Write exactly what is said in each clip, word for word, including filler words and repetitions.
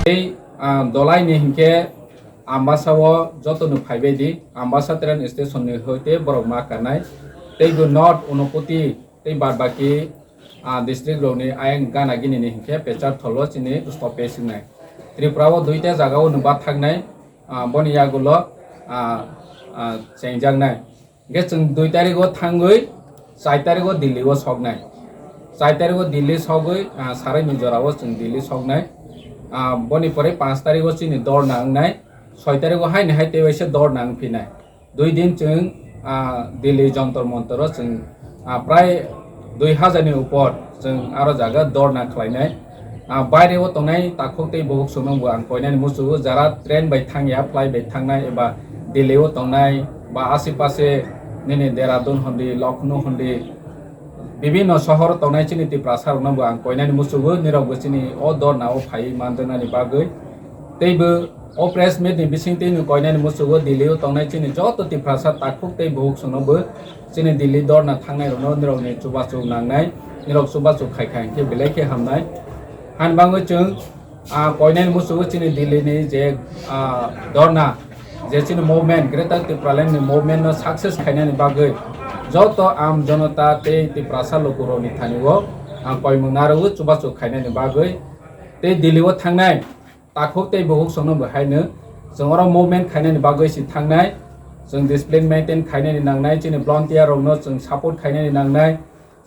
Tei, ah, Dolai ni hinkhe Ambasa o joto no phaibai di, Ambasa train station ni hoite borok ma kanai. Tei bo North Unakoti tei bad baki, ah, district rok ni ayang gana gini ni hinkhe Pecharthal o chini stoppage wngnai. Tripura o duita jaga o no ba thangnai, ah, boni yagulo, ah, ah, chengjaknai. Hingke chwng dui tarikgo thangwi char tarikgo Delhi o soknai. Char tarikgo Delhi sogwi, ah, sarai ni jora o chwng Delhi soknai. Ah, boni pore panch tarikgo chini dorna wngnai. Soi tarikgo haini hai tei waisa dorna wngphinai. Dui din chwng, ah, Delhi Jantar Mantar o chwng, ah, prai dui hajar ni upor chwng aro jaga dorna khlainai. Ah, baire o tongnai takhuk tei bukhuk songno bo ang koinani muchungo, jara train bai thangya, flight bai thangnai eba Delhi o tongnai ba ashe pashe nini Dehradun hondi, Lucknow hondi, bibinno sohor o tongnai chini Tiprasa rokno bo ang koinani muchungo, nirok bo chini o dorna o phaiwi manjaknani bagwi. Tei bo o press meet ni bisingtwi no koinani muchungo Delhi o tongnai chini joto Tiprasa takhuk tei bukhuk songno bo chini Delhi dorna thangnai rokno nirokni chubachu nangnai, nirok chubachu khai khai hwnkhe belai khe hamnai. Hani bagwi chwng, ah, koinani muchungo chini Delhi ni je, ah, dorna, je chini movement, Greater Tipraland ni movement no success khainani bagwi joto am jonota tei Tiprasa lukurokni thani o ang koimung narwgo chubachu khainani bagwi tei Delhi o thangnai takhuk tei bukhuk songno bo haino chwng oro movement khainani bagwi si thangnai, chwng discipline maintain khainani nangnai, chini volunteer rokno chwng support khainani nangnai,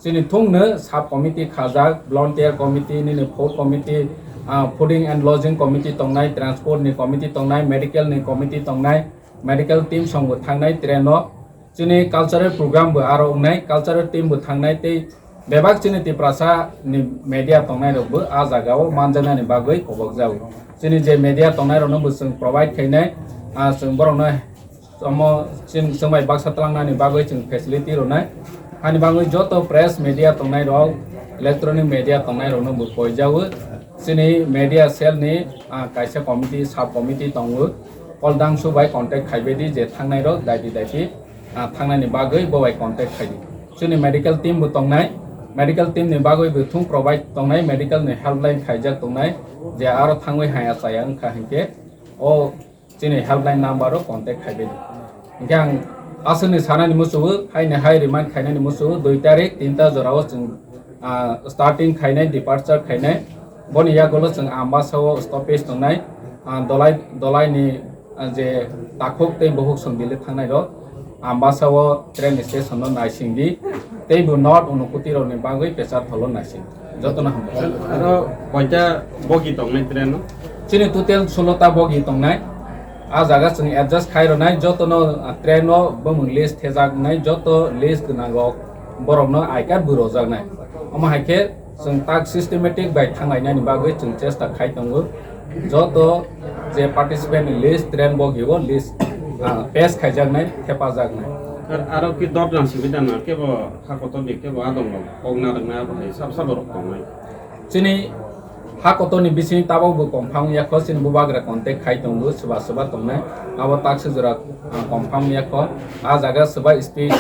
chini thungno sub committee khajak, volunteer committee, nini food committee, ah, fooding and lodging committee tongnai, transport ni committee tongnai, medical ni committee tongnai, medical team songbo thangnai train o. Chini cultural program bo aro wngnai, cultural team bo thangnai tei bebak chini Tiprasa ni media tongnai rok bo a jaga o manjaknani bagwi kobok jago. Chini je media tongnai rokno bo chwng provide khainai, ah, chwng borokno omo chwng, chwng bai baksa twlangnani bagwi chwng facility rwnai. Hani bagwi joto press media tongnai rok, electronic media tongnai rokno bo koijago. Chini media cell ni, ah, kaisa committee, sub committee tongo. Paul Dangsu bai contact khaibai di je thangnai rok daiti daiti, ah, thangnani bagwi bo bai contact khai di. Chini medical team bo tongnai, medical team ni bagwi bo thung provide tongnai, medical ni helpline khaijak tongnai, je aro thangwi haya chaya wngkha hinkhe o chini helpline number o contact khaibai di. Hinkhe ang aswkni sanani muchungo, haini hai remind khainani muchungo, dui tarik tinta jorao chwng, ah, starting khainai, departure khainai. Boni yagulo chwng Ambasa o stoppage tongnai, ah, Dolai, Dolai ni, ah, je takhuk tei bukhuk song Delhi thangnai rok Ambasa o train station no naising di, tei bo North Unakoti rok ni bagwi Pecharthal o naising di. Jotono hambai. Aro koita bogi tongnai train o? Chini total solo ta bogi tongnai. A jaga chwng adjust khai rwnai, jotono, ah, train o bumung list thejaknai, joto list gwnang rok borokno I card bo rojaknai. Omo hai khe chwng tak systematic bai thanglainani bagwi chwng chesta khai tongo. Joto je participant ni list, train bogi o list, ah, pass khaijaknai, thepajaknai. Ar, aro ki dot jang simi dana kebo ha kotor ni kebo adong rok kok narwknai abo hai sab sabo rok tongnai. Chini ha kotor ni bising tabok bo confirm ya kho, chini bubagra contact khai tongo, swba swba tongnai. Abo tak se jora, ah, confirm ya kho. A jaga swba speech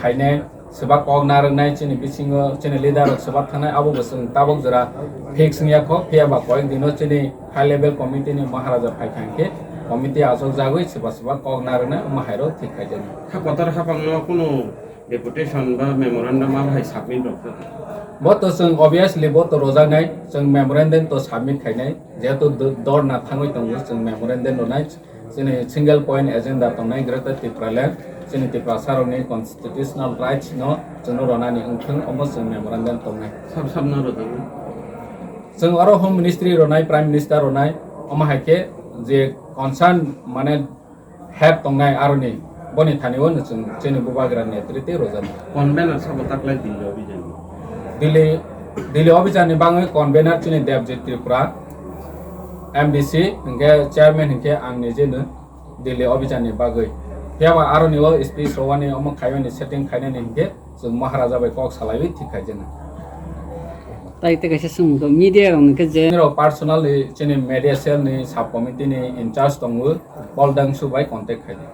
khainai, swba kok narwknai chini bisingo, chini leader rok swba thangnai, abo bo chwng tabok jora fix wngya kho. Phiya ba koyek dino chini high level committee ni Maharaja phai kha hinkhe committee achuk jagwi swba swba kok narwknai, omo hai rok thik khai jani. Ha kotor hapang no kunu deputation ba memorandum abo hai submit rok kha? Bo to chwng obviously bo to rojaknai, chwng memorandum to submit khainai, jehetu do-, dorna thangwi tongo, chwng memorandum rwnai, chini single point agenda tongnai Greater Tipraland, chini Tiprasa rokni constitutional rights no chwngno ronani wngthwng, omo chwng memorandum tongnai. Sab sab no rwjaknai? Chwng oro Home Ministry ronai, Prime Minister ronai, omo hai khe je concern mane head tongnai aroni, boni thani o chwng chini bubagra netrite rojak. Convener sabo taklai Delhi Abhijan? Delhi, Delhi Abhijan ni bagwi convener chini Debjit Tripura, M D C, hinkhe chairman hinkhe ang nijeno Delhi Abhijan ni bagwi. Phiya ba aroni o speech rowani omo khaimani setting khainani hinkhe chwng Maharaja bai kok salaiwi thik khaijana. Tai tei kaisa swngmung khe media rok ni khe je. Nirok personally chini media cell ni sub committee ni in charge tongo, Paul Dangsu bai contact khaidi.